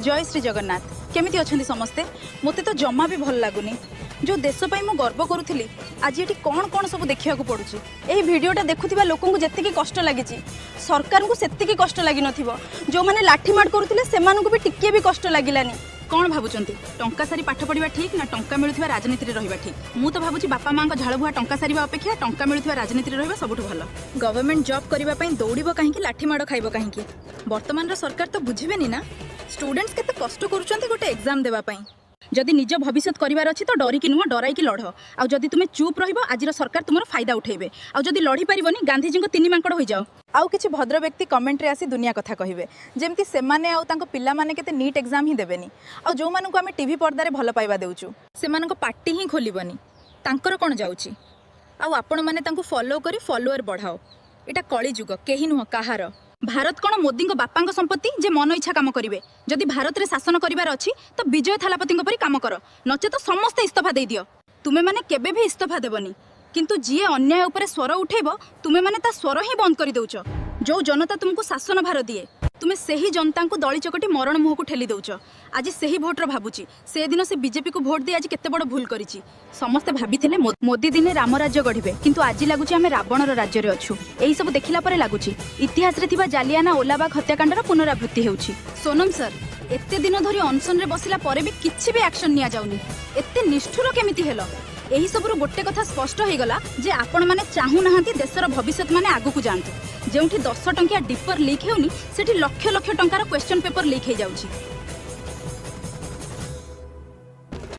ଜୟ ଶ୍ରୀ ଜଗନ୍ନାଥ। କେମିତି ଅଛନ୍ତି ସମସ୍ତେ? ମୋତେ ତ ଜମା ବି ଭଲ ଲାଗୁନି। ଯେଉଁ ଦେଶ ପାଇଁ ମୁଁ ଗର୍ବ କରୁଥିଲି, ଆଜି ଏଠି କ'ଣ କ'ଣ ସବୁ ଦେଖିବାକୁ ପଡୁଛି। ଏହି ଭିଡ଼ିଓଟା ଦେଖୁଥିବା ଲୋକଙ୍କୁ ଯେତିକି କଷ୍ଟ ଲାଗିଛି, ସରକାରଙ୍କୁ ସେତିକି କଷ୍ଟ ଲାଗିନଥିବ। ଯେଉଁମାନେ ଲାଠିମାଡ଼ କରୁଥିଲେ, ସେମାନଙ୍କୁ ବି ଟିକିଏ ବି କଷ୍ଟ ଲାଗିଲାନି। କ'ଣ ଭାବୁଛନ୍ତି, ଟଙ୍କା ସାରି ପାଠ ପଢ଼ିବା ଠିକ୍ ନା ଟଙ୍କା ମିଳୁଥିବା ରାଜନୀତିରେ ରହିବା ଠିକ୍? ମୁଁ ତ ଭାବୁଛି, ବାପା ମାଙ୍କ ଝାଳବୁହା ଟଙ୍କା ସାରିବା ଅପେକ୍ଷା ଟଙ୍କା ମିଳୁଥିବା ରାଜନୀତିରେ ରହିବା ସବୁଠୁ ଭଲ। ଗଭର୍ଣ୍ଣମେଣ୍ଟ ଜବ୍ କରିବା ପାଇଁ ଦୌଡ଼ିବ କାହିଁକି? ଲାଠି ମାଡ଼ ଖାଇବ କାହିଁକି? ବର୍ତ୍ତମାନର ସରକାର ତ ବୁଝିବେନି ନା ଷ୍ଟୁଡେଣ୍ଟସ୍ କେତେ କଷ୍ଟ କରୁଛନ୍ତି ଗୋଟେ ଏକ୍ଜାମ୍ ଦେବା ପାଇଁ। ଯଦି ନିଜ ଭବିଷ୍ୟତ କରିବାର ଅଛି ତ ଡରିକି ନୁହଁ, ଡରାଇକି ଲଢ଼। ଆଉ ଯଦି ତୁମେ ଚୁପ୍ ରହିବ, ଆଜିର ସରକାର ତୁମର ଫାଇଦା ଉଠେଇବେ। ଆଉ ଯଦି ଲଢ଼ି ପାରିବନି, ଗାନ୍ଧିଜୀଙ୍କ ତିନି ମାଙ୍କଡ଼ ହୋଇଯାଅ। ଆଉ କିଛି ଭଦ୍ର ବ୍ୟକ୍ତି କମେଣ୍ଟରେ ଆସି ଦୁନିଆ କଥା କହିବେ, ଯେମିତି ସେମାନେ ଆଉ ତାଙ୍କ ପିଲାମାନେ କେତେ ନିଟ୍ ଏକ୍ଜାମ୍ ହିଁ ଦେବେନି। ଆଉ ଯେଉଁମାନଙ୍କୁ ଆମେ ଟିଭି ପର୍ଦ୍ଦାରେ ଭଲ ପାଇବା ଦେଉଛୁ, ସେମାନଙ୍କ ପାଟି ହିଁ ଖୋଲିବନି। ତାଙ୍କର କ'ଣ ଯାଉଛି? ଆଉ ଆପଣମାନେ ତାଙ୍କୁ ଫଲୋ କରି ଫଲୋଅର ବଢ଼ାଅ। ଏଇଟା କଳିଯୁଗ, କେହି ନୁହଁ କାହାର। ଭାରତ କ'ଣ ମୋଦିଙ୍କ ବାପାଙ୍କ ସମ୍ପତ୍ତି ଯେ ମନ ଇଚ୍ଛା କାମ କରିବେ? ଯଦି ଭାରତରେ ଶାସନ କରିବାର ଅଛି ତ ବିଜୟ ଥାଲାପତିଙ୍କ ପରି କାମ କର, ନଚେତ ସମସ୍ତେ ଇସ୍ତଫା ଦେଇଦିଅ। ତୁମେମାନେ କେବେ ବି ଇସ୍ତଫା ଦେବନି, କିନ୍ତୁ ଯିଏ ଅନ୍ୟାୟ ଉପରେ ସ୍ୱର ଉଠେଇବ, ତୁମେମାନେ ତା ସ୍ୱର ହିଁ ବନ୍ଦ କରିଦେଉଛ। ଯୋଉ ଜନତା ତୁମକୁ ଶାସନ ଭାର ଦିଏ, ତୁମେ ସେହି ଜନତାଙ୍କୁ ଦଳି ଚକଟି ମରଣ ମୁହଁକୁ ଠେଲି ଦେଉଛ। ଆଜି ସେହି ଭୋଟର ଭାବୁଛି, ସେଦିନ ସେ ବିଜେପିକୁ ଭୋଟ ଦେଇ ଆଜି କେତେ ବଡ଼ ଭୁଲ କରିଛି। ସମସ୍ତେ ଭାବିଥିଲେ ମୋଦି ଦିନେ ରାମ ରାଜ୍ୟ ଗଢ଼ିବେ, କିନ୍ତୁ ଆଜି ଲାଗୁଛି ଆମେ ରାବଣର ରାଜ୍ୟରେ ଅଛୁ। ଏହିସବୁ ଦେଖିଲା ପରେ ଲାଗୁଛି ଇତିହାସରେ ଥିବା ଜାଲିଆନା ଓଲାବାଗ ହତ୍ୟାକାଣ୍ଡର ପୁନରାବୃତ୍ତି ହେଉଛି। ସୋନମ ସାର୍ ଏତେ ଦିନ ଧରି ଅନଶନରେ ବସିଲା ପରେ ବି କିଛି ବି ଆକ୍ସନ ନିଆଯାଉନି। ଏତେ ନିଷ୍ଠୁର କେମିତି ହେଲ? ଏହି ସବୁରୁ ଗୋଟେ କଥା ସ୍ପଷ୍ଟ ହେଇଗଲା ଯେ ଆପଣମାନେ ଚାହୁଁନାହାନ୍ତି ଦେଶର ଭବିଷ୍ୟତ ମାନେ ଆଗକୁ ଯାଆନ୍ତୁ। ଯେଉଁଠି 10 ଟଙ୍କିଆ ଡିପର ଲିକ୍ ହେଉନି, ସେଠି ଲକ୍ଷ ଲକ୍ଷ ଟଙ୍କାର କ୍ୱେଶ୍ଚନ ପେପର ଲିକ୍ ହେଇଯାଉଛି।